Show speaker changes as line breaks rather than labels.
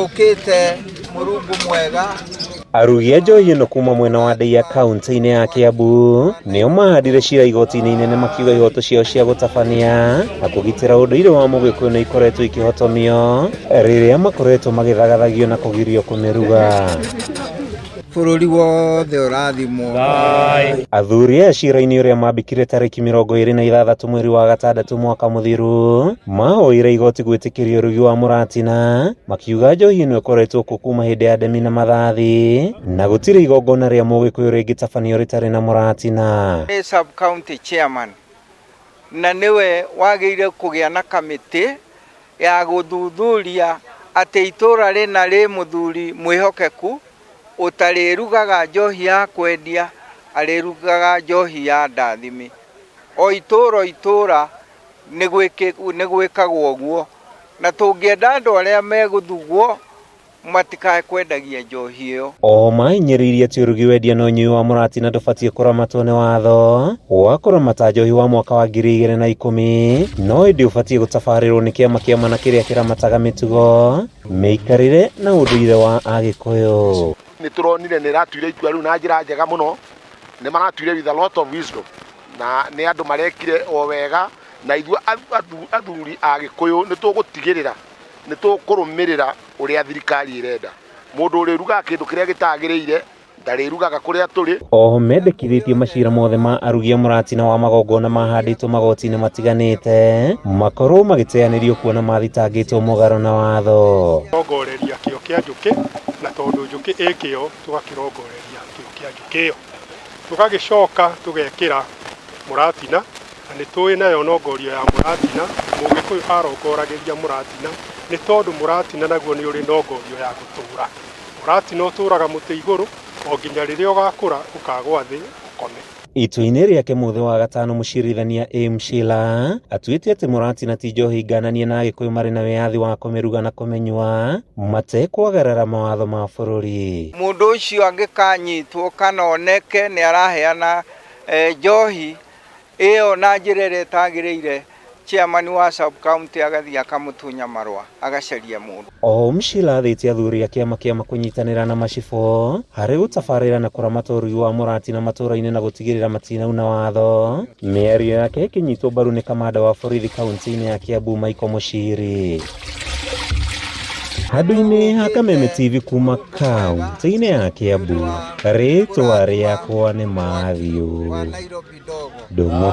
Tũkĩte Mũrungu mwega.
Arugi a njohi ĩno kuma mwena wa Ndeiya kaunti-inĩ ya Kiambu nĩo mahandire cira igoti-inĩ inene makiuga ihoto ciao cia gũtabania na kũgitĩra ũndũire wa Mũgĩkũyũ nĩ ikoretwo ikĩhotomio rĩrĩa makoretwo magĩthagathagio na kũgirio kũmĩruga.
Bũrũri wothe ũrathimwo.
Athuri aya cira-inĩ ũrĩa mambĩkire tarĩki 26 mweri wa gatandatũ mwaka mũthiru mahoire igoti gwĩtĩkĩria ũrugi wa mũratina makiuga njohi ĩno ĩkoretwo kuo kuma hĩndĩ ya Ndemi na Mathathi na gũtirĩ igongona rĩa Mũgĩkũyũ rĩngĩtabanio rĩtarĩ na mũratina.
Nĩ sub county chairman na nĩwe wagĩrĩire kũgĩa na kamĩtĩ ya gũthuthuria atĩ itũra rĩna rĩ mũthuri mwĩhokeku ũtarĩrugaga njohi ya kwendia, arĩrugaga njohi ya ndathimi. O itũra o itũra nĩ gwĩkagwo ũguo, na tũngĩenda andũ arĩa megũthugwo matikae kwendagia njohi ĩyo.
Oho mahinyĩrĩirie atĩ ũrugi, wendia na ũnyui wa mũratina ndũbatiĩ kũramatwo nĩ watho wa kũramata njohi wa mwaka wa 2010, no ĩndĩ ũbatiĩ gũtabarĩrwo nĩ kĩama kĩa mana kĩrĩa kĩramataga mĩtugo, mĩikarĩre na ũndũire wa Agĩkũyũ.
Nĩ tũronire nĩ ĩratuire itua rĩu na njĩra njega mũno, nĩ maratuire with a lot of wisdom, na nĩ andũ marekire o wega, na ithuĩ athuri a Gĩkũyũ nĩ tũgũtigĩrĩra nĩ tũkũrũmĩrĩra ũrĩa thirikari ĩrenda. Mũndũ ũrĩrugaga kĩndũ kĩrĩa gĩtagĩrĩire ndarĩrugaga kũrĩa tũrĩ.
Oho mendekithĩtie macira mothe ma arugi a mũratina wa magongona mahandĩtwo magoti-inĩ matiganĩte makorwo magĩteanĩrio kuona mathitangĩtwo mũgarũ na watho.
Rongoreria kĩo kĩa njũkĩ, na tondũ njũkĩ ĩ kĩo, tũgakĩrongoreria kĩo kĩa njũkĩ ĩyo, tũgagĩcoka tũgekĩra mũratina, na nĩ tũĩ nayo nongorio ya mũratina. Mũgĩkũyũ arongoragĩria mũratina nĩ tondũ mũratina naguo nĩ ũrĩ nongorio ya gũtũra. Mũratina ũtũraga mũtĩ igũrũ o nginya rĩrĩa ũgakũra ũkagwa thĩ ũkome.
Itua-inĩ rĩake mũthĩ wa gatano, mũcirithania A Mshila atuĩte atĩ mũratina ti njohi ngananie na Agĩkũyũ marĩ na wĩyathi wa kũmĩruga na kũmĩnyua matekwagarara mawatho ma bũrũri.
Mũndũ ũcio angĩkanyitwo kana oneke nĩ araheana njohi ĩyo na njĩra ĩrĩa ĩtagĩrĩire, chairman wa sub county agathiĩ akamũtunya marũa, agacaria mũndũ.
Oho Mshila athĩte athuri a kĩama kĩama kũnyitanĩra na macibũ harĩ gũtabarĩra na kũramata ũrugi wa mũratina matũũra-inĩ na gũtigĩrĩra matinauna watho. Mĩario yake ĩkĩnyitwo mbaru nĩ kamanda wa borithi kaunti-inĩ ya Kiambu, Michael Muchiri. Handũ-inĩ ha Kameme TV kuma kaunti-inĩ ya Kiambu, rĩtwa rĩakwa nĩ Matthew
wa Nairobi ndogo.
Ndung'u.